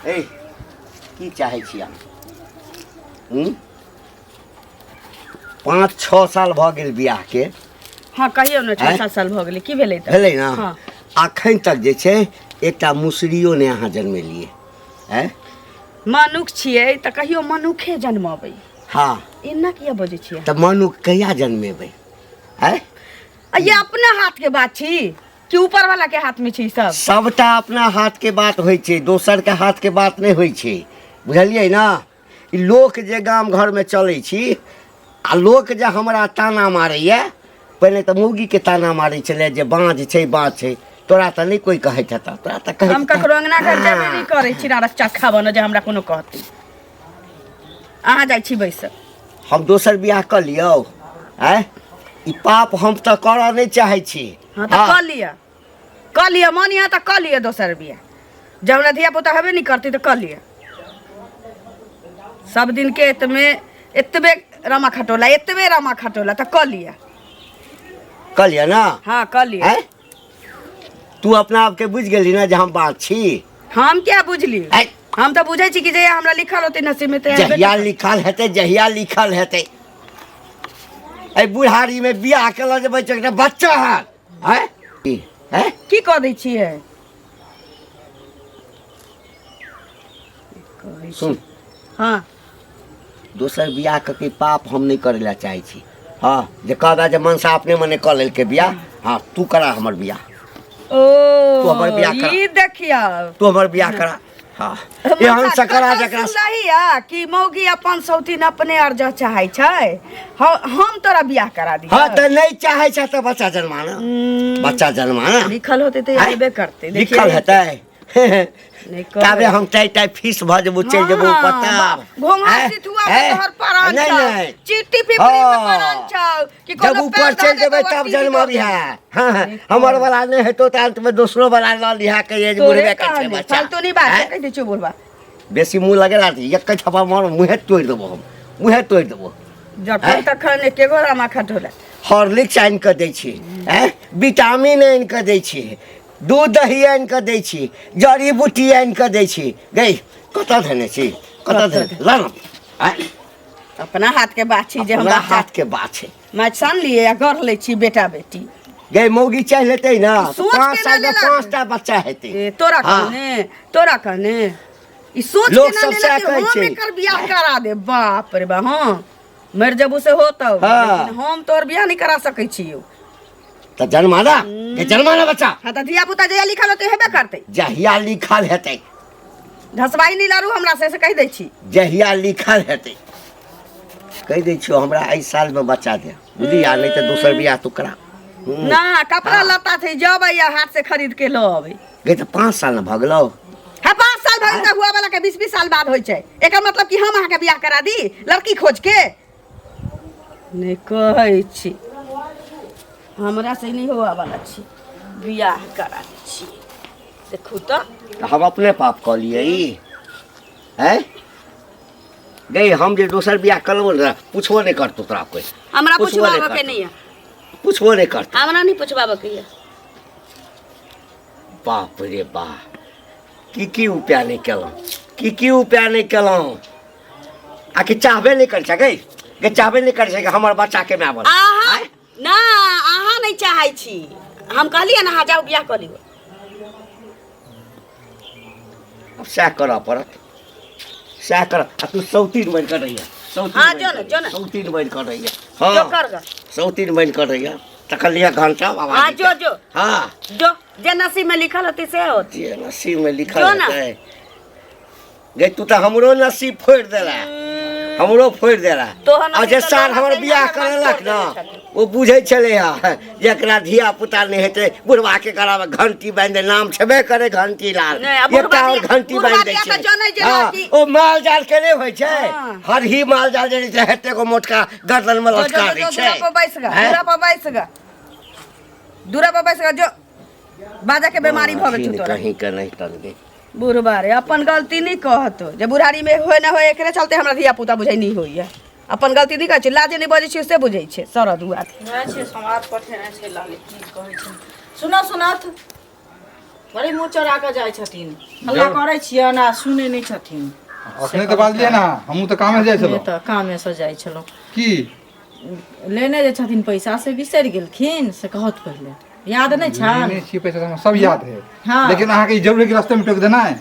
ए की चाहै छी अहाँ हूँ? 5-6 साल भऽ गेल बियाहके। हँ, कहियौ ने। 6 आँय? 7 साल भऽ गेलै, की भेलै तऽ? भेलै ने? हँ। अखन तक जे छै एकटा मुसरियो नहि अहाँ जन्मेलियै। आँय? मनुख छियै तऽ कहियो मनुखे जन्मबै। हँ। एना किया बजै छियै? तऽ मनुख कहिया जन्मेबै? आँय? आ ये अपना हाथ के बात छी कि ऊपर वाला के हाथ में छी सब? सबटा अपना हाथ के बात होइ छै, दोसर के हाथ के बात नहि होइ छै, बुझलियै ने? ई लोक जे गाम घरमे चलै छी आ लोक जे हमरा ताना मारैए, पहिने तऽ मौगीके ताना मारै छलै जे बाँझ छै, बाँझ छै। तोरा तऽ नहि कोइ कहैत हेतऽ, तोरा तऽ कहैत। हम ककरो अंगना घर जेबे नहि करै छी, नारक चक्खा बनो जे हमरा कोनो कहतै। अहाँ जाइ छी बैस। हम दोसर बियाह कऽ लियौ? आँय, ई पाप हम तऽ करऽ नहि चाहै छी। हँ, तऽ कऽ लिअ, कऽ लिअ। मन यऽ तऽ कऽ लिअ दोसर बियाह। जब हमरा धिया पुता हेबे नहि करतै तऽ कऽ लिअ। सब दिन के एतमे एतबे रमा खटोला, एतबे रमा खटोला, तऽ कऽ लिअ। कऽ लिअ ने? हँ, कऽ लिअ। आँय, तू अपना आपके बुझि गेली ने जे हम बात छी? हम क्या बुझली? आँय? हम तऽ बुझै छी कि जहिया हमरा लिखल होतै नसीब में तऽ जहिया लिखल हेतै, जहिया लिखल हेतै। एहि बुढ़ारीमे बियाह केलहुँ जे बच्चा, एकटा बच्चा हैत। आँय? आँय? की कऽ दै छियै? सुन। हँ। दोसर बियाह के पाप हम नहि करै लए चाहै छी। हँ, जे कहबे जे मनसा अपने मने कऽ लेलकै बियाह। हँ, तू करा हमर बियाह। ओ, तू हमर बियाह करा। ई देखियौ। तू हमर बियाह करा। हँ, एहन से करा जकरा सुनलही कि मौगी अपन सौतीन अपने अर्ज चाहै छै। हम तोरा बियाह करा दी? हँ, तऽ नहि चाहै छै तऽ बच्चा जन्माना, बच्चा जन्माना। लिखल होतै तऽ आँय? हेबे करतै। लिखल हेतै नहि कहै। ताबे हम टाइ टाइ फीस भऽ जेबो, चलि जेबो पता। घोंघा आँय? सिथुआ में आँय? तोहर परान नहि छौ। नहि। चिट्टी पिपरी में हाँ। परान छौ कि जब कोनो ऊपर पैर चलि धऽ जेबै देतौ, तब टीवी जन्म दऽ अबिहे। हँ, हँ, हमर वाला नहि हेतौ तऽ अंत में दोसरो वाला लऽ लिहा कहिए जे तोरे बुढ़बे के छै कहने, बच्चा। फालतू नहीं बात आँय? कहि दै छियौ बुढ़बा। बेसी मुँह लगेला तऽ एक थप्पा मार, मुँहे तोड़ि देबो, हम मुँहे तोड़ि देबो। जखन आँय? तखन एके गो रामा खटोला। हॉर्लिक्स आनि कऽ दै छी, आँय, विटामिन आनि कऽ दै छी, दूध दही आनि कऽ दै छी, जड़ी बूटी आनि कऽ दै छी। गई, कतऽ धेने छी? कतऽ धेने? ल ने, आँय? अपना हाथ के बात छी जे हम अपना बच्चा हाथ के बात छै। माछ सान लिए आ गढ़ लै छी बेटा बेटी। गई, मौगी चाहि लेतै ने तऽ सोच 5 के साल ना मे लेलक। 5टा बच्चा हेतै। ए, तोरा हाँ। कहने, तोरा कहने ई सोच लोक के ना सब लेलक सएह कि कहै हम छै। एकर बियाह करा दे। बाप रे बा, हाँ, मरि जबू से होतौ। हाँ। लेकिन हम तोहर बियाह नहीं करा सकै छियौ। तऽ जन्माना के जन्माना बच्चा। हाँ, तऽ धिया पुता जहिया लिखल होतै हेबे करतै। जहिया लिखल हेतै। धसबाई नहीं लड़ू हमरा से, से कहि दै छी। जहिया लिखल हेतै। कहि दै छियौ, हमरा एहि सालमे बच्चा दे, बुझली? आ नहि तऽ दोसर बियाह तू करा। ना कपड़ा लत्ता छै, जब या हाथ से खरीद के लऽ अबै। गई, तऽ 5 साल ने भऽ गेलौ। हाँ, 5 साल भऽ गेल तऽ हुआ वाला के 20-20 साल बाद होइ छै। एकर मतलब कि हम अहाँके बियाह करा दी लड़की खोज के? नहि कहै छी, हमरा से नहि हुआ वाला छी। बियाह करा दै छी, देखू तऽ। तऽ हम अपने पाप कऽ लियै ई? हैं गई, हम जे दोसर बियाह कऽ लेबो ने, पुछबो नहि करतौ तोरा कोइ। हमरा पुछबो नहि पुछबाबऽ के करतौ। नहि यऽ। पुछबो नहि करतौ। हमरा नहि पुछबाबऽ के यऽ। बाप रे बा, की की उपाय नहि केलहुँ, की की उपाय नहि केलहुँ, आ कि चाहबे नहि करै छै गई? गे, चाहबे नहि करै छै कि हमर बच्चाके माय बन? अहाँ ना, अहाँ नहि चाहै छी। हम कहलियै ने, अहाँ जाउ बियाह कऽ लियौ। आब सएह करऽ पड़त, सएह कर। आ तू सौतीन बनि कऽ रहिहे, सौतीन हाँ, बनि जो कऽ ने, जो ने। सौतीन बनि कऽ रहिहे। जो। हाँ। कर ग। सौतीन बनि कऽ रहिहे, तखन लिअ घंटा बाबा हाँ, जी जो के। जो। हाँ। जो, जे नसीब में लिखल होतै से होतै। जे नसीब में लिखल जो ने। हेतै। गे, तू तऽ हमरो नसीब फोड़ि देला, हमरो फोड़ि देला। तोहर आ जे नसीब तऽ सार लोहा हमर से बियाह भगवान करेलक तोड़ि ने, देने छथिन। ओ बुझै छलै हँ जे एकरा धिया पुता नहि हेतै, बुढ़वा के गलामे घंटी बान्हि दे, नाम छेबे करे घंटी लाल। नहि, आ बुढ़वा एकटा आओर घंटी बुढ़वा बान्हि दै दिया छै। तऽ जनै जे हँ, कि- ओ माल जाल के नहि होइ छै? हँ। हरही माल जाल जे रहै छै, एते गो मोटका गर्दन मे जो, जो, लटका जो, दै जो, छै। दूरा पर बैस गा। हैं? दूरा पर बैस गा, दूरा पर बैस गा। जो, बाजा के बीमारी भऽ गेल छौ तोरा। कहीं के नहि तन बुढ़बा रे, अपन गलती नहीं कहतो जे बुढ़ारी में होय ना होय, एकरे चलते हमरा धिया पुता बुझै नहीं होइया। अपन गलती नहीं कहै छै, लाजे नहीं बजै छै से बुझै छै सरद हुआ। जाइ छियै, समाद पठेने छै लाली, की कहै छै? सुनऽ, सुनत। बड़ी मुँह चोरा कऽ जाइ छथिन हल्ला करै छियनि आ सुनै नहि छथिन अखने तऽ बाजलियै ने हमहूँ तऽ कामे जाइ नहि छलहुँ तऽ कामेसँ जाइ छलहुँ की लेने जे छथिन पैसा से बिसरि गेलखिन से कहत पहिले याद नहि छनि लेने छियै पैसा तऽ हमरा सब याद है हँ। लेकिन अहाँके ई जरूरी कि रास्ते में टोक देनाइ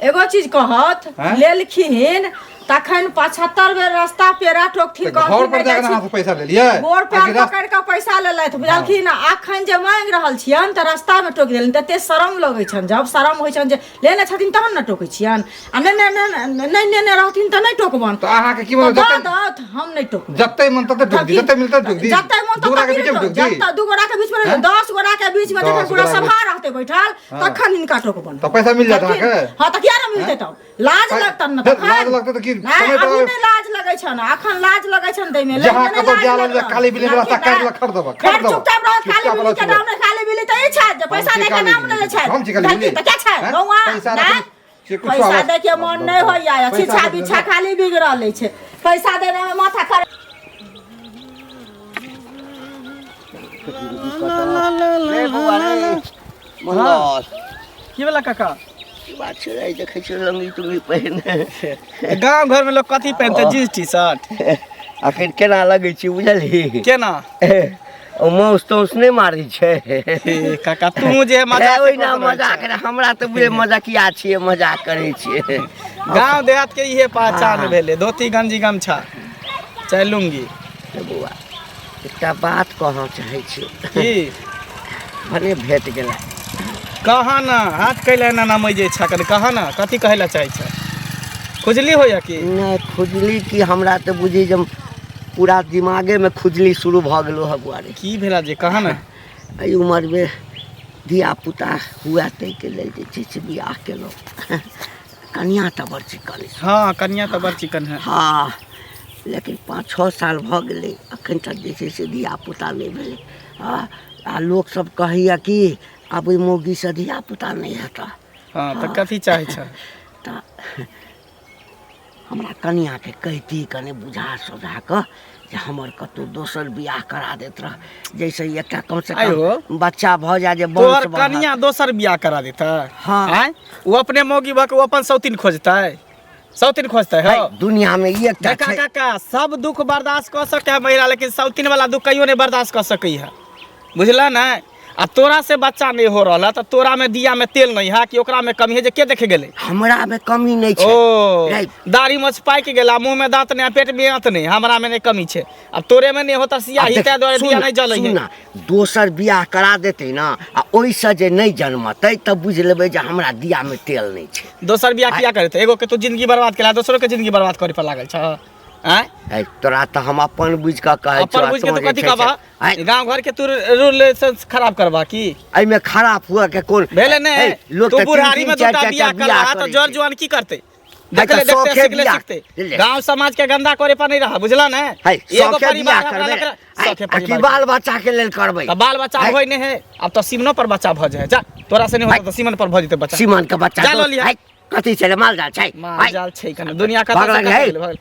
एगो चीज कहत हैं? लेलखिन तखन 75 बेर रास्ता पेरा टोकथिन तऽ घर कहथिन पर नहि जाके जाइ छी। अहाँ से पैसा लेलियै गोर पैर आकि रास्ता पकड़ि कऽ पैसा लेलथि बुझलखिन अखन जे मांगि रहल छियनि तऽ रास्तामे टोकि देलनि तते शरम लगै छनि जब शरम होइ छनि जे लेने छथिन तहन ने टोकै छियनि आ नहि नहि नहि नेने रहथिन तऽ नहि टोकबनि तऽ अहाँके की तऽ मतलब दऽ जते दऽथ हम नहि टोकबै जते मन तते टोक दी जते मिलते टोक दी जते मन दू गोरा के तते बीच में टोक दी जते दू गोरा के बीच में हैं? 10 गोरा के बीच में जखन 10 पूरा गोरा के सभा रहतै बैठल तखन हिनका टोकबनि तऽ पैसा मिल जायत अहाँके? हँ तऽ किया नहि मिलतै तब लाज लगतनि ने फेर तखन लाज लगतै तऽ की? नहि समय पर अभी नहि लाज लगै छनि अखन लाज लगै छनि ताहिमे जहाँ लैमे नहि कतौ लाज जा रहल लगतनि। काली बिल्ली के रास्ता काटि लऽ खड़ देबऽ, खड़ फेर देबऽ। चुपचाप रहत काली चुपचाप बिल्ली के रहत। नाम नहि काली बिल्ली तऽ ई छथि जे पैसा हम छी दै के काली नाम बिल्ली। नहि छथि हम छी काली बिल्ली। तऽ क्या छै हैं? गौआ पैसा नहि? रखने से कुछो पैसा आवाज- दै के मन नहि होइया पैसा छिछा रखने- बिछा खाली बिगड़ल अछि पैसा देने में माथा खराब रे बौआ रे मंगल की भेला काका की बात छै रे देखै छियै लंगी तुंगी पहिने गाँव घर में लोग कथी पहनते जींस टी शर्ट अखन केना लगै छी बुझलही केना ओ माउस ताउस नहि मारै छै हे काका तू जे मजाक ओहिना मजाक रे हमरा तऽ बुझे मजाकिया छियै मजाक करै छियै गाँव देहात के इहे पहचान भेलै धोती गंजी गमछा चाहे लुंगी रे बौआ एकटा बात कहऽ चाहै छी की भने भेट गेला कहा ना हाथ कैला एना ना मजे छा कने कहा ना कथी कहै ला चाहै छ खुजली होइया की नहि खुजली की हमरा तऽ बुझी जे पूरा दिमागेमे खुजली शुरू भऽ गेलो हँ बौआ रे की भेला जे कहा ना एहि उमरमे धियापुता हुए ताहिके लेल जे छै से बियाह केलहुँ कनिआँ तऽ बड़ चिकन छै हाँ कनिया तऽ बड़ चिकन है हँ लेकिन 5-6 साल भऽ गेलै एखन तक जे छै से धियापुता नहि भेलै हँ आ लोकसभ कहैए कि आब ओहि मौगीसँ धियापुता नहि हेतह हाँ तऽ कथी चाहै छ तऽ हमरा कनिआँके कहिती कनि बुझा सोझा कऽ जे हमर कतहु दोसर बियाह करा देत रह जाहिसँ एकटा कमसँ आयो। कम बच्चा भऽ जाय जे वंश तोहर बढ़त। कनिया दोसर बियाह करा देतै हाँ। आँय ओ अपने मौगी भऽ के ओ अपन सौतीन खोजतै सौतीन खोजतै है, हो दुनिया में ई एकटा देखा छै काका सब दुख बर्दाश्त कऽ सकै है महिला लेकिन सौतीन वाला दुख कहियो नहि बर्दाश्त कऽ सकै है बुझल ने आ तोरा से बच्चा नहीं हो रहल है तो तोरा में दिया में तेल नहीं है कि ओकरा में कमी है जे के देखे गेलै हमरा में कमी नहीं छै ओ नहीं। दाढ़ी मोछ पाकि गेला मुंह में दांत नहीं पेट में आंत नहीं हमरा में नहीं कमी छै अब तोरे में नहीं होता सियाही आब देख, ताहि दुआरे सुन दिया ना, नहीं जलै सुन है ना, दोसर बियाह करा देतै ना आ ओहिसँ जे नहि जन्मतै तऽ बुझि लेबै जे हमरा दिया में तेल नहि छै दोसर बियाह किया करते एगो के तू जिंदगी बर्बाद केला दोसरो के जिंदगी बर्बाद करे पर लागल छ आँय ऐ, तोरा तऽ हम अपन बुझि कऽ कहै अपन छियौ बुझ के तों तू जे कथी छै कहबा से- ऐ, गांव घर के तू रूल खराब करबा की एहिमे खराब हुए के कोन भेले ने ऐ, लोक तू तऽ तीन बुढ़ारी तीन में चारि दूटा चारि बियाह टा करबा करै तऽ जर छै। जुआन की करते है देखले तऽ देखते शौखे सिखले बियाह। सिखते ले। गांव समाज के गंदा करे पर नहीं रहा बुझला ने है एगो शौखे परिवार बियाह अपना करबै लग रहा- ऐ, शौखे आ की परिवार बाल बच्चा के लेल करबै तऽ बाल बच्चा है, होय नहीं है अब तऽ सीमनो पर बच्चा भऽ जाए जा तोरा से नहीं होता तऽ सीमन पर भऽ जेतै बच्चा सीमन के बच्चा जा दो- लऽ लिहा। है, कथी छै रे माल जाल छै माल जाल छै कने दुनिया कतऽ से भगवान कतऽ है। गेलै, भगवान।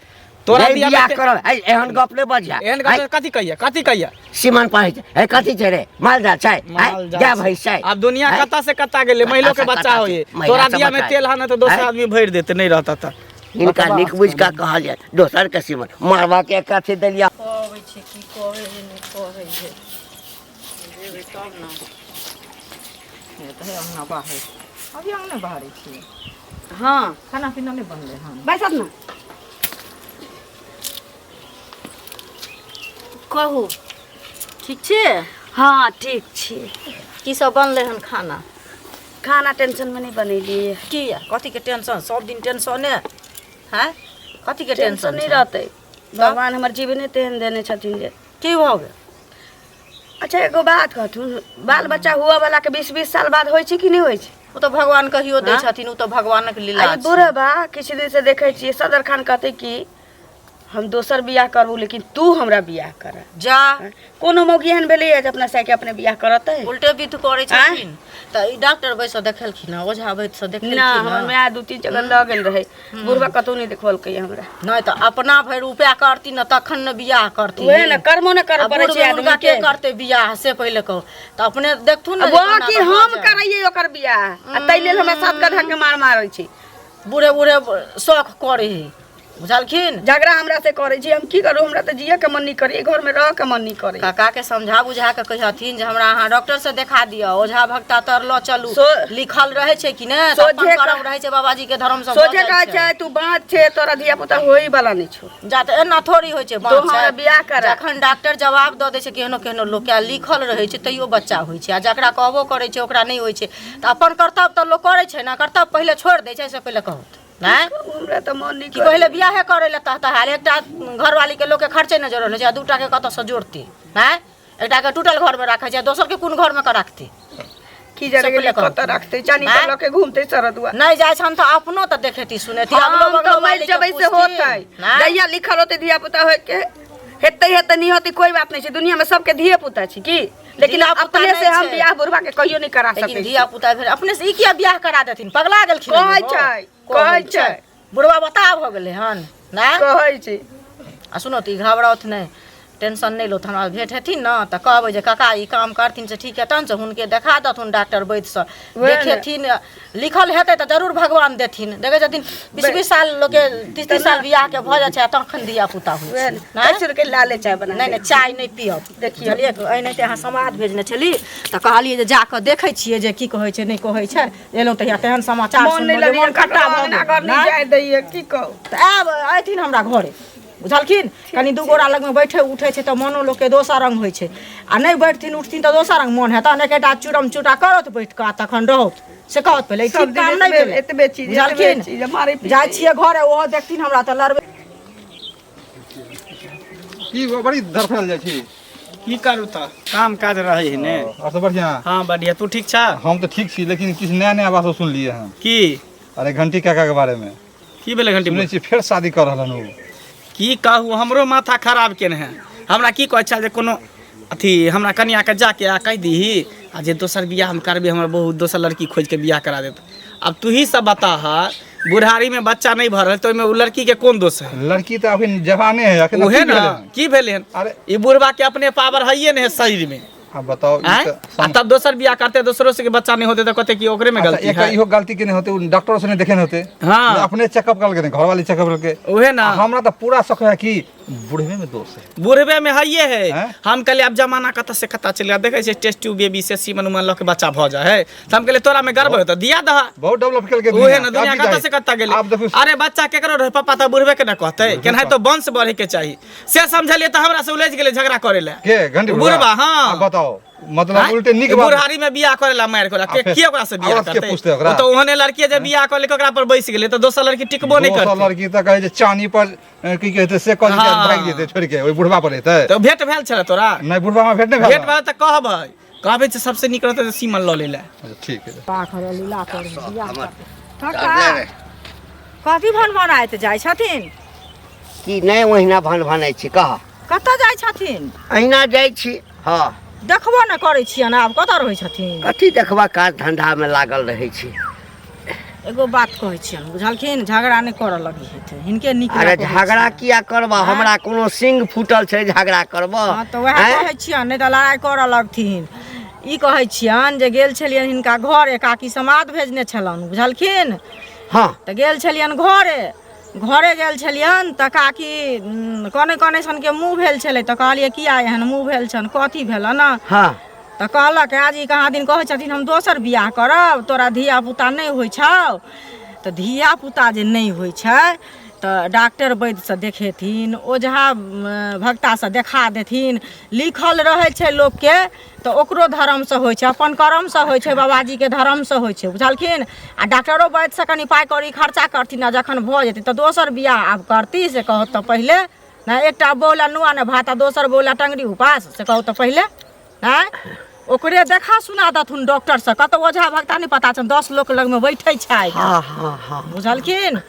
तोरा नहीं बियाह बियाह में करब है एहन गप नहि बजिया एहन गप कथी कहिया कथी कहिया सीमन पर है है कथी छै रे माल जाल छै माल जाल गाय छै। भैंस छै आब दुनिया है? कतऽ से कतऽ गेलै महिलो के कतऽ से बच्चा कतऽ होइए महिला तोरा से बियाह में बच्चा तेल हन तऽ दोसर है? आदमी भरि देते नहीं रहता तऽ हिनका नीक बुझि कऽ कहलियै दोसर के सीमन मारबा के कथी देलियै कहबै छै की कहै है नहि कहै है जेबै तब ने हे तऽ हे अङ्गना बाहर अभी अङ्गने बाहरै छियै हँ खाना पीना नहि बनलै हन बैसत ने कहू ठीक छियै हँ ठीक छी की सब बनलै हन खाना खाना टेंशनमे नहि बनेलियै किया कथीके टेंशन सब दिन टेंशने हैं कथीके टेंशन टेंशन नहि छै? रहतै भगवान हमर जीवने तेहन देने छथिन जे की भऽ गेल अच्छा एगो बात कहथुन बाल बच्चा हुअ वाला के 20-20 साल बाद होइ छै कि नहि होइ छै ओ तऽ भगवान कहियो दै हाँ? छथिन ओ तऽ भगवानक लीला आ ई छै बुढ़बा किछु दिन से देखै छियै सदर खान कहतै कि हम दोसर बियाह करबू लेकिन तू हमरा बियाह कर। जा कोनो मौगी एहन भेलैए जे अपना साइके अपने बियाह करतै? उल्टे विध करै छथिन। तऽ ई डॉक्टर वैद्य से देखेलखिन हँ, ओझा वैद्य से ना, देखेलखिन हमर हँ? माय 2-3 जगह लऽ गेल रहै, बुढ़बा कतहु नहि देखलकै हमरा। नहि तऽ अपना भरि उपाय करथिन ने तखन ने बियाह करथिन। उएह ने कर्मो ने करऽ आ पड़ै बूढ़ छै मे हुनका आदमी के के। करतै बियाह से पहिले कहू तऽ, अपने देखथुन ने जे वो कोना कि कऽ भऽ हम जाय। करैयै ओकर बियाह, आ ताहि लेल हमरा 7 गधा के मार मारै छै। बूढ़े बूढ़े शौख करै है, बुझलखिन? झगड़ा हमरा से करै छी, हम की करू? हमरा तऽ जिये के मन नहि करै, घर में रह के मन नहि करै। काका के समझा बुझा के कहियथिन जे हमरा अहाँ डॉक्टर से देखा दिअ, ओझा भक्ता तर लऽ चलू। लिखल रहै छै कि नहि तऽ अपन सोझे करम रहै छै, बाबाजी के धर्म सब भऽ सोझे जाइ कहै छै। छै तू बाँझ छै, तोरा धिया पुता होई वाला नहि छौ। जा तऽ एना थोड़ी होइ छै, तू बाँझ हमरा छै। बियाह करा। जखन डॉक्टर जवाब दऽ दै छै, केहनो केहनो लोक के लिखल रहै छै तैयो बच्चा होइ छै, आ जकरा कहबो करै छै ओकरा नहि होइ छै। तऽ अपन कर्तव्य तऽ लोक करै छै ने, कर्तव्य पहिले छोड़ि दै छै से पहिले कहू नहि? हमरा तऽ मन नहि कि पहिले बियाहे करै लए तहत हाल एकटा घरवाली के लोक के खर्चे नहि जोड़ल होइ छै, आ दूटा के कतऽसँ जोड़तै? आँय, एकटा के टूटल घरमे राखै छै, दोसर के कोन घरमे के राखतै? की जाने से गेलियै पहिले कहू। कतऽ राखतै, चानी पर आँय? लऽ के घूमतै सरदुआ। नहि जाइ छनि तऽ अपनो तऽ देखेती सुनेती, अगलो हम बगलो तऽ मरि वाली के जेबै से पूछथिन। होतै। नहि? जहिया लिखल होतै धिया पुता होय के हेतै हेतै, नहि होतै कोई बात नहि छै। दुनिया में सबके धिये पुता छै की, लेकिन धिया पुता अपने नहि से हम छै। बियाह बुढ़वा के कहियो नहि करा लेकिन सकै धिया पुता भेल अपने से ई किया बियाह करा देथिन? पगला गेलखिन हन कहै ओहो? छै, कहै छै। बुढ़वा बताह भऽ गेलै हन नहि? कहै छै। आ सुनो तऽ ई घबराउथ नहि, टेंशन नहि लो। हमरा भेंट हेथिन ने तऽ कहबै जे काका ई काम करथिन से ठीक हेतनि, से हुनके देखा देथुन, डॉक्टर वैद्यसँ वएह ने। देखेथिन। लिखल हेतै तऽ जरूर भगवान देथिन। देखै छथिन 20-20 साल लोकके, 30-30 साल बियाहके भऽ जाइ छै आ तखन धिया पुता होइ वएह छै। ने। नहि? कैसे के लाले चाय बना नहि नहि, चाय नहि पियब। देखियौ। देखियौ, एनाहिते अहाँ समाद भेजने छली तऽ कहलियै जे जाकऽ देखै छियै जे की कहै छै नहि कहै छै। एलहुँ तऽ तेहन समाचार मन नहि सुनलहुँ जे लगैए, मोन खट्टा भऽ अंगना गेल। घर नहि जाय दैए, की कहू? तऽ आब अयथिन हमरा घरे, बुझलखिन? कनि दू गोरा लगमे बैठे उठै छै तऽ मोनो लोकके दोसर रङ्ग होइ छै, आ नहि बैठथिन उठथिन तऽ दोसर रङ्ग मोन हेतनि। एकेटा चूरम चूटा करत बैठ कऽ आ तखन रहत से कहत पहिले ई सब ठीक दिन काम नहि एतबे भेलै। एतबे चीज, एतबे बुझलखिन? चीज मारे पीटे। जाइ छियै घरे, ओहो देखथिन हमरा तऽ लड़बै। की बड़ी धड़फड़ायल जाइ छी? की करू तऽ काम काज रहै है ने। और सब बढ़िया? हाँ बढ़िया, तू ठीक छा? हम तऽ ठीक छी, लेकिन किछु नया नया बात सब सुनलियै हन। की? अरे घंटी काका के बारे में। की भेलै घंटी? सुनै छी फेर शादी कऽ रहल हन ओ। की कहू, हमरो माथा खराब केने है। हमरा की कहै छल जे कोनो अथी हमरा कनियाके जाके आ कहि दीही आ जे दोसर बियाह हम करबै, हमरा बहुत दोसर लड़की खोजिके बियाह करा देत। आब तूही सब बताह, बुढ़ारीमे बच्चा नहि भऽ रहल तऽ ओहिमे ओ लड़कीके कोन दोष है? लड़की तऽ अखन जवाने है अखन। उहे की ने भेलै हन? की भेलै हन? अरे ई बुढ़बा के अपने पावर हइए नहि है शरीरमे। आब बताओ ई आँय? तऽ आ तब दोसर बियाह करते, दोसरो से के बच्चा नहीं होते तऽ कहते कि ओकरे में अच्छा, गलती एक है। इहो गलती केने होते, उ डॉक्टर से नहीं देखे होते। हाँ। अपने चेकअप करलके नहीं, घरवाली चेकअप करलके। उहे ना। आ हमरा तऽ पूरा शक है कि बुढ़वे में दोष है। बुढ़बे में हइए है। हैं? हम कहलिए आब जमाना कतऽ से कतऽ चलि गेल, देखै छियै टेस्ट ट्यूब बेबी से सीमन उमन लऽ के बच्चा भऽ जाइ है। तऽ हम कहलिए तोरा में गर्व है तऽ दिया दहा। बहुत डेवलप केलके उहे ने, दुनिया आब की कतऽ चाही? से कतऽ गेलै। आब देखू। अरे बच्चा केकरो रहै, पापा तऽ बुढ़बे के ने कहतै, केनाहितो वंश बढ़े के चाही से समझलियै तऽ हमरा से उलझि गेलै झगड़ा करे लए के घंटी बुढ़बा। हाँ। आब बताओ, मतलब आँय? उल्टे नीक बात। बुढ़ारी में बियाह करे ला मारि करे आ के फेर के ओकरा से बियाह औरत के करतै? पूछतै ओकरा? ओ तऽ ओहने लड़की जे बियाह कऽ लेलकै ओकरा पर बैस गेलै तऽ दोसर लड़की टिकबो नहि दोसर करतै। लड़की तऽ कहै छै चानी पर की कहै छै से कऽ हाँ। भागि जेतै छोड़ि के, ओहि बुढ़बा पर एतै। तऽ भेंट भेल छलै तोरा? नहि, बुढ़बा में भेंट नहि भेल। भेंट भेल तऽ कहबै, कहबै जे सबसे नीक रहतै जे सीमन लऽ लै लए। अच्छा, ठीक है। लीला करू बियाह हमर काका कथी भन भनाइत जाइ छथिन? की नहि, ओहिना भन भनै छी, कह। कतऽ जाइ छथिन? अहिना जाइ छी। हँ। देखबो ने करै छियनि, आब कतऽ रहै छथिन? कथी देखबा, काज धंधामे लागल रहै छी। एगो बात कहै छियनि, बुझलखिन? झगड़ा नहि करऽ लगी हेतै हिनके नीक अरे झगड़ा किया करबह? हमरा कोनो सिंग फूटल छै झगड़ा करबह? हँ तऽ वएह आँय? कहै छियनि, नहि तऽ लड़ाइ करऽ लगथिन। ई कहै छियनि जे गेल छलियनि हिनका घरे, काकी समाद भेजने छलनि, बुझलखिन? हँ। तऽ गेल छलियनि घरे, घरे गेल छलियनि तऽ काकी कनै कनै सनके मुँह भेल छलै। तऽ कहलियै किया एहन मुँह भेल छनि, कथी भेलनि? हँ। तऽ कहलक आज ई कहाँ दिन कहै छथिन हम दोसर बियाह करब, तोरा धिया पुता नहि होइ छौ। तऽ धिया पुता जे नहि होइ छै तऽ डॉक्टर वैद्यसँ देखेथिन, ओझा भक्तासँ देखा देथिन। लिखल रहै छै लोकके तऽ ओकरो धर्मसँ होइ छै, अपन कर्मसँ होइ छै, बाबाजीके धर्मसँ होइ छै, बुझलखिन? आ डॉक्टरो वैद्यसँ कनि पाइ कौड़ी खर्चा करथिन आ जखन भऽ जेतै तऽ दोसर बियाह आब करती से कहत तऽ पहिले नहि एकटा बौला नुआ ने भात आ दोसर बौला टङ्गरी उपास से कहू तऽ पहिले आँय ओकरे देखा सुना देथुन डॉक्टरसँ। कतौ ओझा भक्ता नहि पता छनि, 10 लोक लगमे बैठै छै। हँ हँ हँ। बुझलखिन?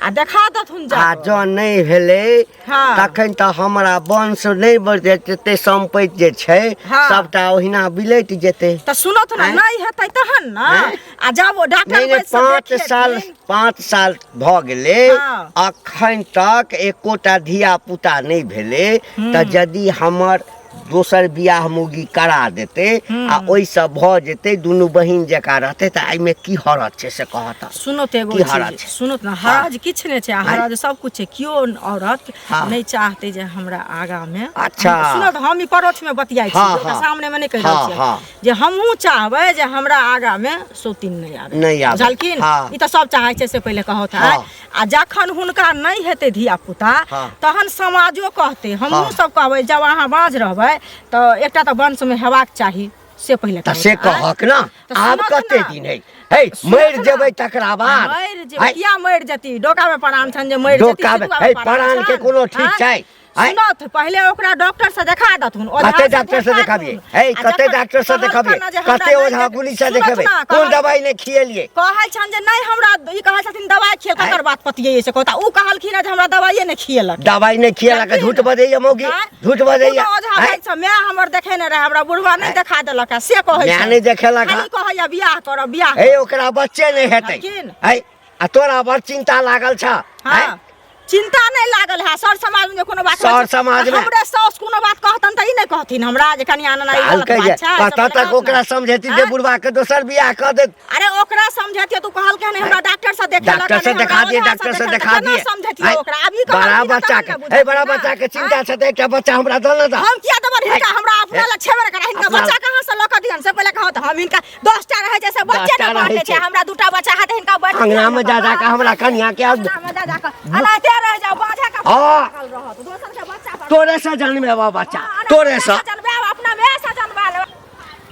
आ आ देखा देथुन जा आ जँ नहि भेलै हाँ। तखन तऽ हमरा वंश नहि बढ़तै, सम्पत्ति जे छै हाँ। सबटा ओहिना बिलटि जेतै। तऽ सुनत ने, आँय? नहि हेतै तहन ने। आँय? आ जब ओ डॉक्टर नहि नहि, वैद्य से 5 देखेथिन, साल, 5 साल भऽ गेलै, हाँ। अखन तक एकोटा धिया पुता नहि भेलै। तऽ यदि हमर दोसर बियाह मौगी करा देतै आ ओहिसँ भऽ जेतै, दुनू बहिन जकाँ रहतै, तऽ एहिमे की हरज छै से कहऽ तऽ? सुनो तऽ एगो की हरज चीज छै? सुनो तऽ ने, हरज किछु नहि छै आ हरज सब कुछ छै। केओ औरत हाँ। नहि चाहतै जे हमरा आगा मे। अच्छा। सुनो तऽ, हम ई परोक्ष मे बतियाइ छी, हाँ, ओकरा हाँ। सामने मे नहि कहि रहल हाँ, छियै हाँ। जे हमहूँ चाहबै जे हमरा आगा मे सौतीन नहि आबै। नहि आबै। बुझलखिन? हाँ। ई तऽ सब चाहै छै, से पहिले कहत। हाँ। आ जखन हुनका नहि हेतै धिया पुता, हाँ। तहन समाजो कहतै, हमहूँ हाँ। सब कहबै, जब अहाँ बाँझ रहबै तऽ एकटा तऽ वंशमे हेबाक चाही, से पहिले तऽ से कहत। कहक ने। तऽ आब सुनत कते ने। दिन है हे, सुनत मरि ने। जेबै तकरा बाद। मरि जेबै है, किया मरि जेती? डोका मे प्राण छनि जे मरि जेती? डोकामे सितुआ मे है, प्राण प्राणके छनि? कोनो ठीक आँय? छै? आँय? सुनत, पहिले ओकरा डॉक्टर से देखा देथुन, ओझा कते से डॉक्टर से देखा देखाबियै? देथुन। हे, आ कते जखन डॉक्टर से कहलकनि देखाबियै? ने जे हमरा कते नहि ओझा देख- गुली से सुनत देखेबै? ने, कोन कहल- दवाइ नहि खिएलियै? कहै छनि जे नहि हमरा, ई कहै छथिन दवाइ खियल, तकर बात पतियै से कहता। उ कहलखिन जे हमरा दवाइए नहि खियलक। दवाइ नहि खिएलक, झूठ बजैया मौगी, आँय? झूठ बजैया। कोनो ओझा आँय? भाइ से माय हमर देखेने रहै, हमरा बुढ़वा नहि देखा देलक है, से कहै माय छनि। नहि देखेलक है? खाली कहैया बियाह करब, बियाह हे, करब। ओकरा बच्चे नहि हेतै। कहलखिन। है, आ तोरा बड़ चिंता लागल छ? हाँ, चिंता नहि लागल है। सर समाज में जे कोनो बात सर होइ छै, समाज में- हमरे साउस कोनो बात कहतन तऽ ई नहि कहथिन हमरा जे कनिया नना ई गलत कहलकै जे बात छै, कतऽ सब तक ओकरा समझेती जे आँय? बुढ़वा के दोसर बियाह कऽ देत। अरे ओकरा समझेतियै, तू कहलकै नहि हमरा डॉक्टर से देखेलक, डॉक्टर से नहि हमरा देखा दिए, ओझा डॉक्टर से देखेलक, देखा केना दिए। समझेतियै आँय? ओकरा? आब ई बड़ा कहलखिन तऽ बच्चा तहन के ने हे, बड़ा बुझेतै बच्चा ने। के चिंता छै तऽ एकटा बच्चा हमरा दऽ ने दऽ। हम किया देबनि हिनका? हमरा अपना लए छेबे नहि करै, हिनका अपना- बच्चा कहाँ से लऽ कऽ दियनि से पहिले कहत। हम हिनका 10टा रहै छै से बच्चे 10टा ने रहै बाँटै छै, छै। हमरा दूटा बच्चा हैत हिनका बैठ अंगना में जा जा कऽ हमरा कनिया के आब- अंगना में जा जा कऽ एनाहिते रहि जाउ, बाझे के हाँ। लागल रहत दोसर के बच्चा पर। तोरे से जन्मेबा बच्चा, हाँ, तोरे से जनबायब, अपना माय से जनबा लेब।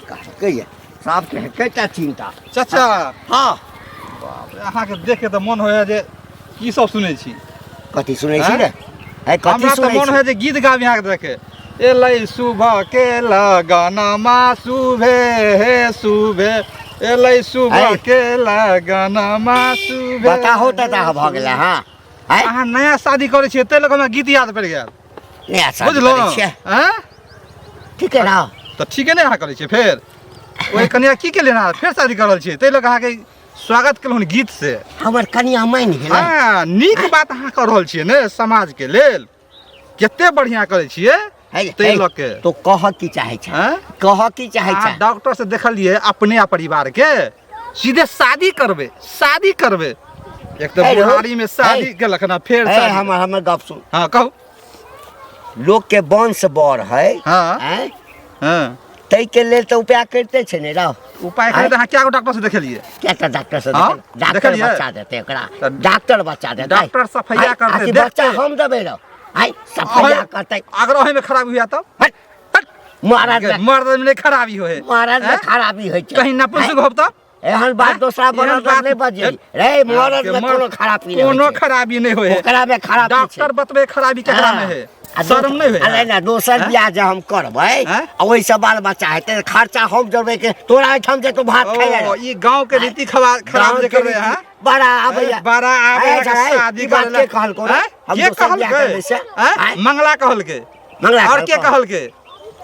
कहलकै सबके एकेटा चिंता। चाचा। हाँ। बाप रे, अहाँके देख के तऽ मन होइया जे की सब सुनै छी। कथी सुनै छी आँय? रे? है, कथी हमरा तऽ सुनै मन छी? होइया जे गीत गाबी अहाँके देखे। एलै सुबह के लगनमा सुबे हे सुबे, एलै सुबह है। के लगनमा सुबे। बताहो तऽ दाह भऽ गेलै। हाँ है, अहाँ नया शादी करै छियै ताहि लऽ कऽ हमरा गीत याद पड़ि गेल। नया शादी बुझलहुँ करै छियै? आँय? ठीके ना? तऽ ठीके नहि अहाँ करै छियै? फेर ओहि कनिया की केलियै अहाँ? फेर शादी कर रहल छियै, ताहि लऽ कऽ अहाँके स्वागत केलहुँ हन गीत से। हमर कनिया मानि गेलै? हँ, नीक बात अहाँ कऽ रहल छियै ने समाजके लेल, कते बढ़िआँ करै छियै है, ताहि है, लऽ के। तो कहऽ की चाहै छै? आँय? कहऽ की चाहै अहाँ छै? डॉक्टर से देखलियै अपने आ परिवार के, सीधे शादी करबै, शादी करबै। एक तऽ हे रौ, बुढ़ारी में शादी हे। केलक हन, फेर है, शादी। हमर हमर गप सुन। हँ, कहू। लोक के वंश बड़ है। हाँ। आँय? हँ। ताहिके लेल तऽ उपाय करिते छै ने रौ। उपाय करै तऽ अहाँ कए गो डॉक्टर से देखेलियै? कएटा डॉक्टर से हाँ? देखेलियै? डॉक्टर देखलियै? बच्चा देतै ओकरा? तऽ डॉक्टर बच्चा देतै? डॉक्टर सफैया आँय, करतै, आकि देखतै। बच्चा हम देबै रौ? आँय, सफैया करतै? अगर ओहिमे खराबी हुए तब? हट, हट। महाराज में- मर्द में नहि खराबी होए। महाराज में आँय? खराबी होइ छै। कहीं नपुंसक होब तब? एहन बात दोसरा एहन मरद बात- नहि बजे रे। मरद में कोनो खराबी नहि होइ कोनो छै। खराबी नहि होए। ओकरा में खराबी छै। डॉक्टर बतबे खराबी केकरा में है? आ शर्म नहि होए? आ नहि, नहि, दोसर हैं? बियाह जे हम करबै हैं? आ ओहिसँ बाल बच्चा हेतै तऽ खर्चा हम जोड़बै के तोरा एहिठाम जे तू भात खाइ ओ, ई गांव के रीति खराब जे गाँव के करबै रीति अहाँ? बड़ा आबैया। बड़ा आबैया ऐ, के ऐ, शादी ई बात करेला। के कहलकौ रे? हैं? हम के दोसर बियाह कहलकै? करबै से? हैं? आँय? मंगला कहलकै। मंगला और के कहलकौ? कहलकै?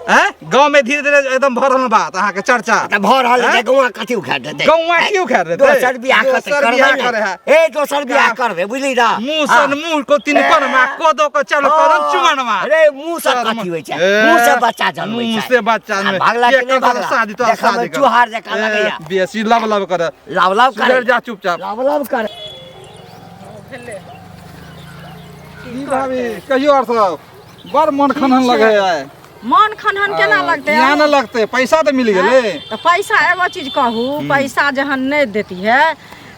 हैं? गांव में धीरे धीरे एकदम भऽ रहल बात अहाँके चर्चा। तऽ भऽ रहल हैं? है, गौआ कथी उखाड़ देतै? गौआँ की उखाड़ि देतै? दोसर बियाह करतै, दोसर करबै बियाह ने। करे है। ए, दोसर बियाह करबै, बुझली ना? मुँह सन मुँह को तिनकन मा कोदो को चल करन चुमन मा। अरे मुँह से कथी होइ छै? मुँह से बच्चा जनमै छै। मुँह से बच्चा आ जनमै। भागला के कि नहि करतौ भागला? शादी तो देखऽमे शादी कर। चुहार जकाँ ए, लगैया। बेसी लब लब कर। लब लब करे। सुधरि जा चुपचाप। लब लब करे। की भाभी, कहियो आर सब बड़ मन खनहन लगे है। मन खनहन केना लगतै? यहाँ न लगतै, पैसा तऽ मिल गेलै। तऽ पैसा, एगो चीज कहू, पैसा जहन नहि देती है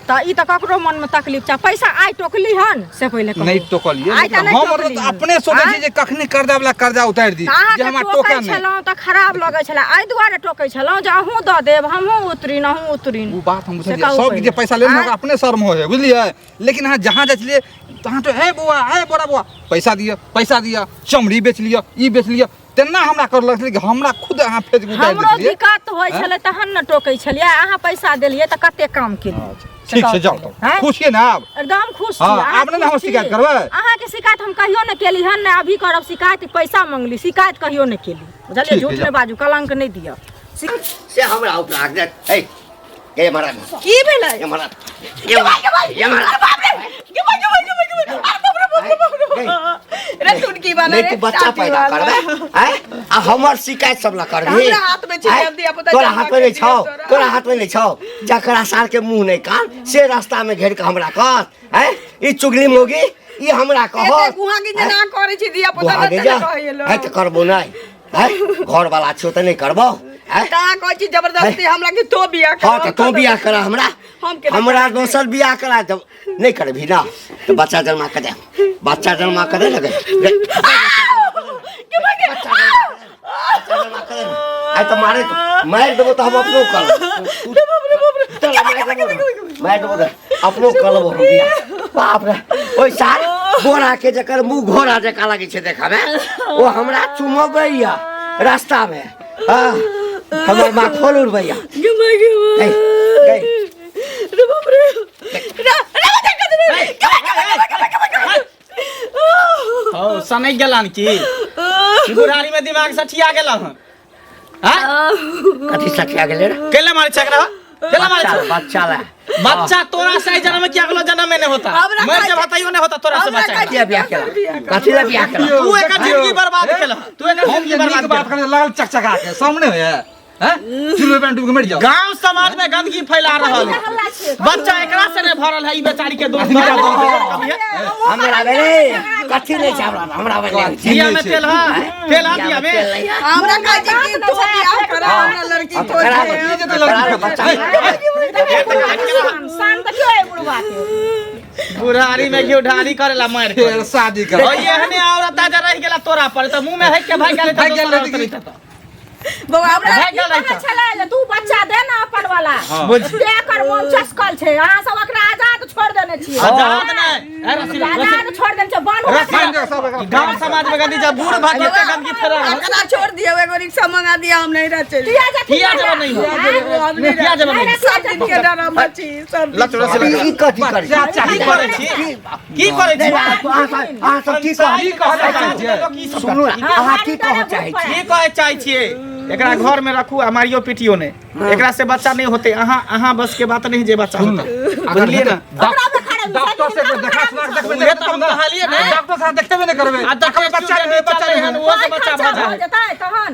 तऽ ई तऽ ककरो मनमे तकलीफ छै। पैसा आइ टोकली हन से पहिले कहू। नहि टोकलियै। आइ तऽ लेकिन नहि हम टोकली तऽ हन। अपने सोचै छी आँय? जे कखनी कर्जा वाला कर्जा उतारि दी तऽ अहाँके जे हमरा टोकै टोका नहि। छलहुँ तऽ खराब लगै छलै, एहि दुआरे टोकै छलहुँ जे अहूँ दऽ देब, हमहूँ उतरीन, अहूँ उतरीन। ओ बात हम से बुझलियै। कहू सब पहिले। जे पैसा लेने आँय? ओकरा अपने शर्म होइ है, बुझलियै? लेकिन अहाँ जहाँ जाइ छलियै तहाँ तो हे बौआ, हे बड़ा बौआ, पैसा दिअ, पैसा दिअ, चमड़ी बेच लिअ, ई बेच लिअ। तेना हमरा कर लगलै कि हमरा खुद अहाँ फेज उतारि हमरो देलियै। दिक्कत होइ छलै तहन ने टोकै छलियै। अहाँ पैसा देलियै तऽ कते काम केलियै। से ठीक छै, कहू जाउ पहिले। तब। आँय? खुश छियै ने आब? एकदम खुश छी। हाँ, अहाँ आब नहि ने खुश हम छी? शिकायत करबै? अहाँके शिकायत हम कहियो नहि केली हन, ने अभी करब शिकायत। पैसा मंगली, शिकायत कहियो नहि केली, बुझलियै? ठीक झूठ छै, नहि जाउ। बाजू, कलंक नहि दिअ। से हमरा उपरा ए गे महाराज, की भेलै? ये महाराज, ये महाराज, ये महाराज। बाप रे, गे भाई, गे भाई, गे भाई, गे भाई। अरे बाप रे, बाप रे, बाप रे, बाप रे। रे टुनकी वाला नहीं रे, तू बच्चा चाची पैदा वाला। करबे हैं आ हमर शिकायत सब ला करबी। हमरा हाथ में छै, आँय? जल्दी आ, पुता तोरा जमा हाथ में नहीं के छौ, दियौ तोरा। तोरा हाथ में नहीं छौ। जकरा साल के मुंह नहीं कान से रास्ता में घेर के हमरा कहत हैं, ई चुगली मोगी ई हमरा कहत। एते गुहा गिंजा ना करै छी धिया पुता गुहा ने गिंजा? कहै लो। हैं तऽ करबो नहीं हैं, घर वाला छौ तऽ नहीं करबो हैं? कहाँ कहै छी जबरदस्ती हमरा कि तो बियाह कर। हाँ तऽ तों बियाह करा हमरा। हम केना हमरा करबै? दोसर बियाह करा जब नहीं करबही ना तऽ बच्चा जन्मा के दे, बच्चा जन्मा के दे लगे। बच्चा जन्मा के दे। आइ तऽ मारे मारि देबो तऽ हम अपनो करब। चल, मारि देबो, मारि देबो तऽ अपनो करब हम बियाह। बाप रे, ओहि साल बोरा के जकर मुँह घोड़ा जकाँ लगै छै देखऽमे, ओ हमरा चुमबैया रास्तामे। हाँ, हमर माँ खोल उड़बैया। गई, गई। रे बाप रे, रे रे बच्चा के रे। हौ सनकि गेलन की बुढ़ारी में दिमाग सठिया गेल हन? हाँ? कथी सठिया गेलै रे? केला मारे छै एकरा? केला मारे बच्चा छै? बच्चा ला। बच्चा तोरा से जन्म किया अगलो जन्म में नहीं होता। हमरा मर कहै जब होता नहीं होता तोरा से हमरा बच्चा। कहै कथी ला बियाह केला? कथी ला बियाह केला? तू एकर जिंदगी बर्बाद केला, तू एकर हम जिंदगी जे नीक बर्बाद बात केला। करे लागल चकचका के सामने होय हैं, चुल्हे पे डूब के मर जाओ। गांव समाज में गंदगी फैला रहल है। हल्ला छियै। बच्चा एकरा से नहीं भरल है, ई बेचारी के दोस्त। हमरा भेलै कथी नहि छै, हमरा हमरा भेलै दिया में तेल है, तेल है दिया में। हमरा कहै छै कि तो बियाह करा हमरा लड़की हम खोज करा दे। ई जे तऽ लड़की बच्चा शान देखियौ एहि बुढ़वा के। बुढ़ारी में घी ढारी करेला मार के। फेर शादी कर। और एहने औरत ताजा रह गेला तोरा पर तऽ मुंह में है के भाग गेलै। भागि गेल रहै कि? बौआ हमरा भागि गेल कहै रहै। छलै जे तू बच्चा दे ने अपन वाला। बुझ। एकर मोन चसकल छै, अहाँ सब एकरा आजाद छोड़ देने छियै। आजाद नहि। ए, रसीला, आजाद छोड़ देने छियै, बान्हू रसीला। एकरा। बान्हि दे सब एकरा। गांव समाज में गंदी जब बूढ़ भाग के गंदगी फैला रहल। एकरा छोड़ दियौ, एगो रिक्शा मंगा दिया, हम नहीं रह चलि। किया जेथिन? किया जेबै नहीं हो? हम नहीं किया जेबै नहीं? सब दिन के डर हम छी सब दिन। लच रसीला। ई कथी करै बच्चा छी? चाही। की करै छी? की करै छी? अहाँ सब की कहै की कहऽ चाहै छियै? सुनू ने, अहाँ की कहऽ चाहै छी? की कहै चाहै छियै? एकरा घर में रखू आ मारियो पिटियो नहि, एकरा से बच्चा नहीं होते। अहाँ अहाँ बस के बात नहीं जे बच्चा सुन होते। ने, बुझलियै ने? ओकरा में खड़ा रहू, डॉक्टर से एक बेर देखा सुना के देखबे उहे नहि तऽ हम करबै तब ने। कहलियै ने। डॉक्टर साहब देखेबे नहि करबै। आ देखबै बच्चा बच्चा नहि, बच्चा नहीं नहि। हन, ओहो से पाइ बच्चा खर्चा भऽ भऽ जाइ। जेतै तहन।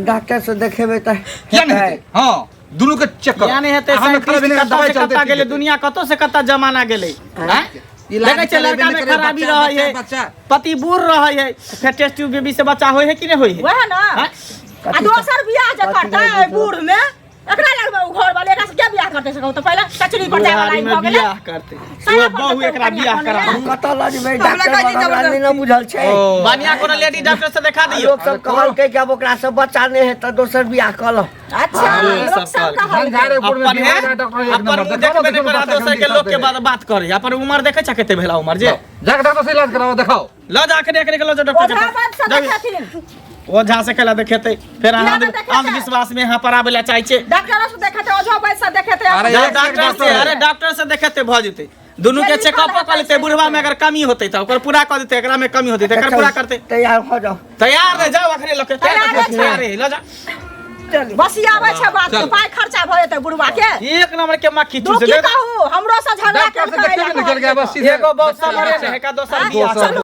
डॉक्टर से देखेबै तऽ किया नहि हेतै? हाँ, दुनू के चेक कर। किया नहि हेतै? अहाँ में खराबी साइंटिस्ट नहि, कतऽ दवाई से चलतै, कतऽ गेलै ठीक। दुनिया, कतऽ से कतऽ जमाना गेलै। आँय? इलाज देखै छियै चलेबे लड़का नहि में करै, खराबी बच्चा, रहै है, बच्चा, बच्चा। पति बूढ़ रहै है, फेर टेस्ट ट्यूब बेबी से बच्चा होइ है कि नहि होइ है? वएह ने। आँय? आ दोसर बियाह जे करतै एहि बूढ़ में, एकरा लगबै ओ घर वाले, एकरा से के बियाह करतै से कहू तऽ? पहिले कचरी पर जाय वाला बुढ़ारी ई में भऽ गेलै। बियाह करतै। साया ओ पर बहु जेतै एकरा ओ बियाह कनिया करा। कनिया। कतऽ लऽ जेबै हमरा डॉक्टर? कहै छै हमरा नहि ने बुझल छै। ओ। बढ़िया कोनो लेडी डॉक्टर से देखा दियौ। लोक सब कहलकै कि आब ओकरा से बच्चा नहि हेतै दोसर बियाह कऽ लऽ। अच्छा, लोक सब सब कहलकै। कहलकै। झंझारपुर में अपन बीमार है, डॉक्टर एक अपन नंबर। मुँह देखाओ देखबे ने, नहि करा, बच्चा दोसर के के लोक के बात बात करे। अपन उमर देखै छ कते भेला उमर जे जाके डॉक्टर से इलाज कराओ, देखाओ। लऽ जा के देख लऽ जा डॉक्टर के ओझा पास। वैद्य से जाबी। देखेथिन। ओझा से केला देखेतै फेर? अहाँ किया नहि देखेतै? अंधविश्वास में यहाँ पर आबै लए चाहै छियै। डॉक्टरो से देखेतै, ओझो वैद्य से देखेतै। अरे जा एक से एक डॉक्टर से। डॉक्टर है। अरे डॉक्टर से देखेतै भऽ जेतै, दुनू के जे लिखल चेकअप कऽ हेतै लेतै। से बुढ़वा में अगर कमी होतै तऽ ओकर पूरा कऽ देतै, एकरा में कमी होतै तऽ एकर पूरा करतै। तैयार हो जाओ। तैयार रह जाओ, अखने लऽ के तैयार तैयार छै। तैयार रही, लऽ जा। बसियाबै छै बात के, चल। पाइ खर्चा भऽ जेतै बुढ़वा के। एक नंबर के मक्खी तू चूस की ले। कहू, हमरो से झगड़ा डॉक्टर से केलकै। देखेबे नहि केलकै, बस सीधे एगो बहुत बच्चा, समरे बच्चा। ने एका दोसर बियाह। चलू।